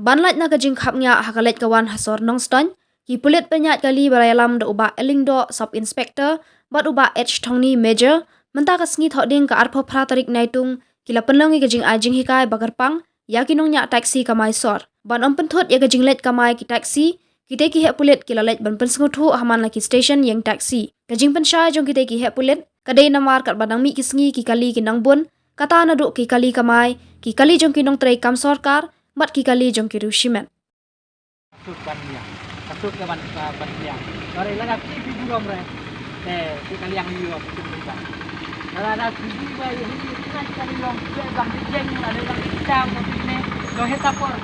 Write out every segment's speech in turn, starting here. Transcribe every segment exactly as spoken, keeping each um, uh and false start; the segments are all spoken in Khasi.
Ban lait na ka jingkhapngiah ha ka leit ka wan ha sor Nongstoiñ, ki pulit pynïaid kali ba la ïalam da u Bah L Lyngdoh, Sub Inspector, bad u Bah H Thongni, Major, mynta ka sngi Thohdieng ka arphew phra tarik Naitung, ki la pynlong ïa ka jingai jinghikai ba kyrpang ïa ki nongñiah taxi kamai sor. Ban ym pynthut ïa ka jingleit kamai ki taxi, kitei ki heh pulit ki la leit ban pynsngewthuh ha man la ki station ïeng taxi. Ka jingpynshai jong kitei ki heh pulit ka dei namar katba dang mih ki sngi ki kali ki nang bun, kata naduh ki kali kamai, ki kali jong ki nongtrei kam sorkar, bad ki kali jong ki riew shimet. Ka suk ban liang. Ka suk ka ban, ban liang. Lada phi phi burom re. Te phi ka liang liang phi kum ba. Lada phi ba ïa hi phi na ka liang. Phi bang di jeng, lada bang di chang, bang di ne. Lo he ta por.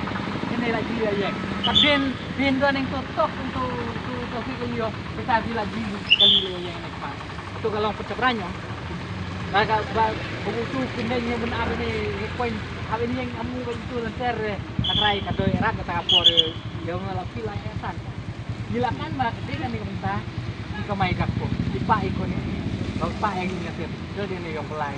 Ini la ji ïa. Ka phin, phin do ning to tok to to to phi ka liang. Kita phi la ji ka liang ïa ne kma. Atu ka long pynchap ranyong. Ba ka ba ka butu kine ngi ban ap ini ngi koin ap ini yang amu ka butu lenter. Ka trai ka doi rat ka ta ka por. Ïa nga la pila ïa san. Ngi la kan ba ka dei ka ni ka bynta. Ngi ka mai ka ko. Ngi pa i ko ni. Ba pa ïa ngi ngi tip. Ka dei ni yong pelai.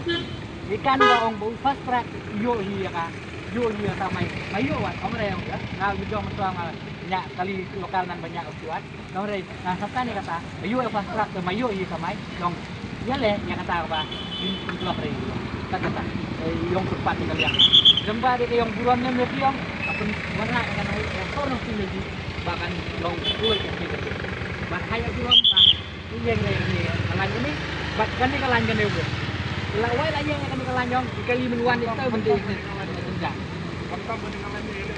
Ngi kan ba ong ba u fast track. Ïoh hi ïa ka. Ïoh hi ïa ka mai. Mai ïoh wat ong re ong ïa. Nga ïoh jong ma tuang nga. Nya kali lokal nan ba nya u siwat. Nong rei, na sata ni kata, ayu e fast track te mayu i kamai, nong. Ïa le, ïa kata ba, in in block rei. Ta kata, eh, yong put pat ni kaliang. Lem ba de ke yong buron nem le yong, apun wan ra kan oi, ya ko nong sin lagi, ba kan long kuat kan ni kata. Ba hai buron ba, ïeng rei ni, kalan ni, ba kan ni kalan kan ni. La wai la ïeng kan ni kalan yong, kali men wan ni ta bende ni kalan ni. Kata bende kalan ni, le.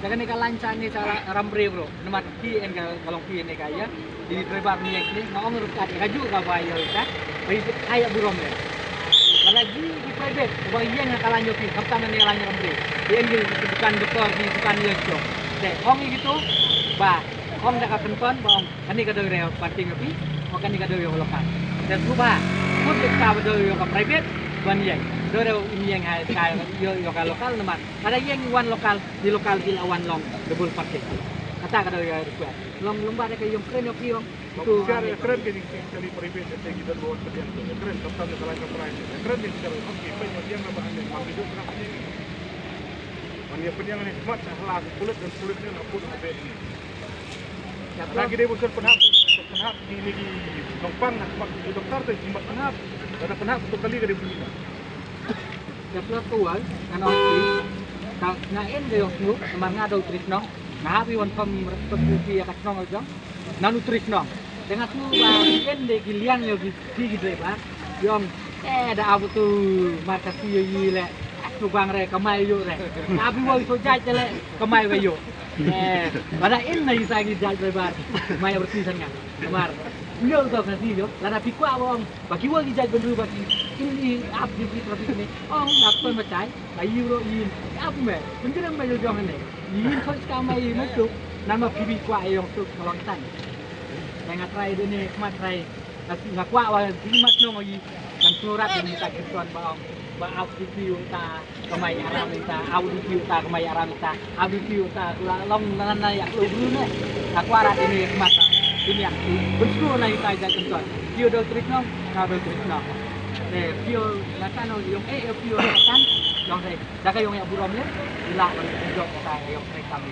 Da kane ka lain sa ngi sa la ram briew bro. Namar ki en ka ka long ki ne ka ïa. Di driver ni en ni nga ong rukat ka ju ka ba ïa ka. Ba ïa ka ïa burom ne. Lada ji ki private ba ïa nga ka lain ïa ki kham tam ne lain ram briew. Di en ki bukan doktor ki bukan ïa cho. Te ong ïa gitu ba ong da ka confirm ba ong kane ka doi reo parking ïa ki. Ong kane ka doi ïa lokal. Te suba. Kut ïa ka doi ïa ka private ban ïa. Doi reo ïa nga ka ïa ïa ka lokal namar. Kada ïeng wan lokal, di lokal di la wan long double parking. Kata ka dei request. Long long ba da ka ïong kren ïong piong. Tu kren ke ni kali private te gi don wan pediang tu. Kren kata ni kala ka prai. Kren ni kali okey, pen wan ïeng ba ande mam di duk. Wan ïa pediang ni mat hala kulit dan kulit ni laput na be ni. Lagi dia bosan penhap, penhap di ni di Nongpang nak mat di doktor tu jimat penhap. Ada penhap tu kali ke dia bunyi. Te plus ka wal, nga ong phi, ka nga en ka ïong sngewthuh, namar nga dei u tris nong, nga hap i wan pam responsibility ïa ka chnong ka jong, nga u tris nong. Te nga sngewthuh ba en de ki liang ïa ki, ki, ki driver, ïong, eh, da abu tu, mar ka si ïa i le, sngewbang re, kamai ïoh re. Nga bi wal so jait le, kamai ba ïoh. Eh, ba da en na i sa ki jait driver, mai berti san nga. Namar, ïoh to ka si ïoh, lada phi kwah ba ong, ba ki wal ki jait bynriew ba ki, in i ap di traffic ne, ong, na pun matai, Ka ïing ruh ïing. Ïa me, pynjrem me jong ne. Ïing khot ka mai me tuk. Nama phi bi kwah ïong tuk ka long tan. Nga trai de ne, ma trai. Nga kwah wa di ma snong ï. Kan surat ni ta ki tuan ba ong. Ba ap di pi ta kamai aram ni ta, au di pi ta kamai aram ni ta, au di pi ta la long na na ya lu bru ne. Nga kwah rat ini ma ta. Ini ya. Bun su na ita ja kan tuan. Ïa do trik nong, nga do trik nong. Ne, pio la tan ong ïong eh pio la tan. Ïong ne. Da ka ïong ïa burom ne, ila ban jok ka ïong trei kami.